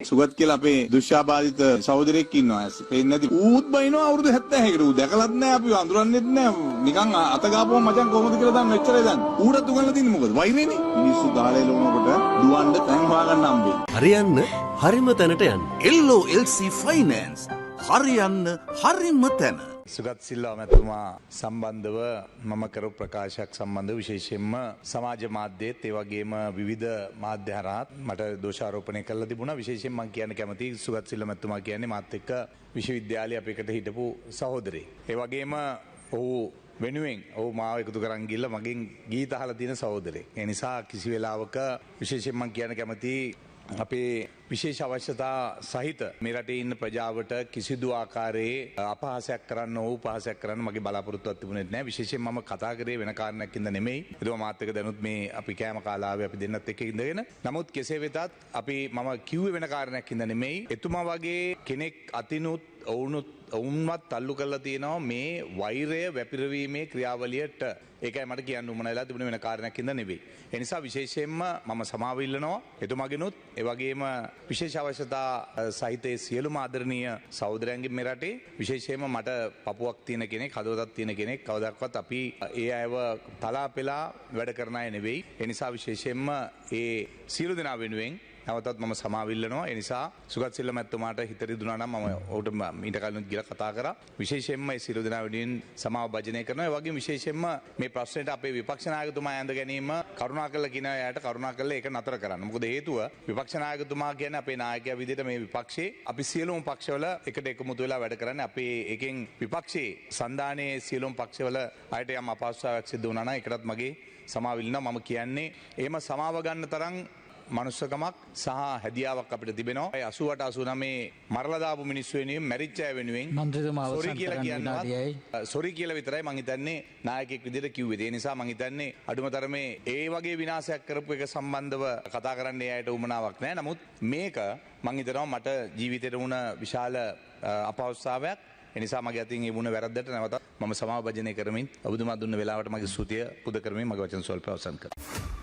සුගත් කියලා අපේ දුෂ්‍යාබාධිත සහෝදරයෙක් ඉන්නවා. ඇස් පේන්නේ නැති. ඌත් බයිනවා අවුරුදු 71කට. ඌ දැකලත් නෑ, අපිව අඳුරන්නෙත් නෑ. නිකන් අත ගාපුවම මචං කොහොමද කියලා දන්න එච්චරයි දන්නේ. ඌටත් උගන්ලා තින්නේ මොකද? වෛරේනේ. මිනිස්සු ගහලා එලවනකොට දුවන්න තැන් හොයාගන්න හම්බෙන්නේ. හරියන්න හරිම තැනට යන්න. LOLC Finance, හරියන්න හරිම තැන. සුගත් සිල්වා මැතිතුමා සම්බන්ධව මම කරපු ප්‍රකාශයක් සම්බන්ධව විශේෂයෙන්ම සමාජ මාධ්‍යයේත් ඒ වගේම විවිධ මාධ්‍ය හරහාත් මට දෝෂාරෝපණය කරලා තිබුණා. විශේෂයෙන් මම කියන්න කැමතියි, සුගත් සිල්වා මැතිතුමා කියන්නේ මාත් එක්ක විශ්වවිද්‍යාලයේ අපි එකට හිටපු සහෝදරයෙක්. ඒ වගේම ඔහු වෙනුවෙන් ඔහු මාව එකතු කරන් ගිහිල්ලා මගෙන් ගීත අහලා තියෙන සහෝදරයෙක්. ඒ නිසා කිසි වෙලාවක විශේෂයෙන් මම කියන්න කැමතියි, අපේ විශේෂ අවශ්‍යතා සහිත මේ රටේ ඉන්න ප්‍රජාවට කිසිදු ආකාරයේ අපහාසයක් කරන්න හෝ උපහාසයක් කරන්න මගේ බලාපොරොත්තුවක් තිබුණෙත් නෑ. විශේෂයෙන් මම කතා කරේ වෙන කාරණයක් හින්දා නෙමෙයි. එතුමා මාත් එක්ක දැනුත් මේ අපි කෑම කාලා ආවේ අපි දෙන්නත් එක්ක ඉඳගෙන. නමුත් කෙසේ වෙතත් අපි මම කිව්වේ වෙන කාරණයක් හින්දා නෙමෙයි. එතුමා වගේ කෙනෙක් අතිනුත් ඔවුනුත් ඔවුන්වත් තල්ලු කරලා තියෙනවා මේ වෛරය වැපිරවීමේ ක්‍රියාවලියට. ඒකයි මට කියන්න උවමනා වෙලා තිබුණේ, වෙන කාරණයක් හින්දා නෙවෙයි. ඒ නිසා විශේෂයෙන්ම මම සමාව ඉල්ලනවා එතුමාගෙනුත්, ඒ වගේම විශේෂ අවශ්‍යතා සහිත සියලුම ආදරණීය සහෝදරයන්ගෙන් මේ රටේ. විශේෂයෙන්ම මට පපුවක් තියෙන කෙනෙක්, හදවතක් තියෙන කෙනෙක්, කවදාවත් අපි ඒ අයව තලා පෙලා වැඩ කරන අය නෙවෙයි. ඒ නිසා විශේෂයෙන්ම ඒ සියලු දෙනා වෙනුවෙන් නැවතත් මම සමාව ඉල්ලනවා. ඒ නිසා සුගත් සිල්වා මැතිතුමාට හිත රිදුනා නම් මම ඔහුට ඊට කලිනුත් ගිහලා කතා කරා. විශේෂයෙන්ම ඒ සියලු දෙනා වෙනුවෙන් සමාව භජනය කරනවා. ඒ වගේම විශේෂයෙන්ම මේ ප්‍රශ්නෙට අපේ විපක්ෂ නායකතුමා ඇඳ ගැනීම කරුණාකරලා කියන අයට කරුණාකරලා ඒක නතර කරන්න. මොකද හේතුව, විපක්ෂ නායකතුමා කියන්නේ අපේ නායකයා විදිහට මේ විපක්ෂේ අපි සියලුම පක්ෂවල එකට එකමුතු වෙලා වැඩ කරන්නේ. අපේ එකෙන් විපක්ෂයේ සන්ධානයේ සියලුම පක්ෂවල අයට යම් අපහසුතාවයක් සිදු වුණා නම් ඒකටත් මගේ සමාව ඉල්ලනවා. මම කියන්නේ එහෙම සමාව ගන්න තරම් මනුස්සකමක් සහ හැදියාවක් අපිට තිබෙනවා. ඒ 88 89 මරලා දාපු මිනිස්සු වෙනුවෙන්, මැරිච්ච අය වෙනුවෙන් මන්ත්‍රීතුමා සොරි අවසන් කියලා කරන්න කියන්නවත් විනාඩියයි. සොරි කියලා විතරයි මං හිතන්නේ නායකයෙක් විදිහට කිව්වේ. ඒ නිසා මං හිතන්නේ අඩුම තරමේ ඒ වගේ විනාශයක් කරපු එක සම්බන්ධව කතා කරන්න ඒ අයට උවමනාවක් නෑ. නමුත් මේක මං හිතනවා මට ජීවිතේට වුණ විශාල අපහසුතාවයක්. ඒ නිසා මගේ අතින් ඒ වුණ වැරද්දට නැවතත් මම සමාව භජනය කරමින් ඔබතුමා දුන්න වෙලාවට මගේ ස්තුතිය පුද කරමින් මගේ වචන ස්වල්ප අවසන් කරනවා.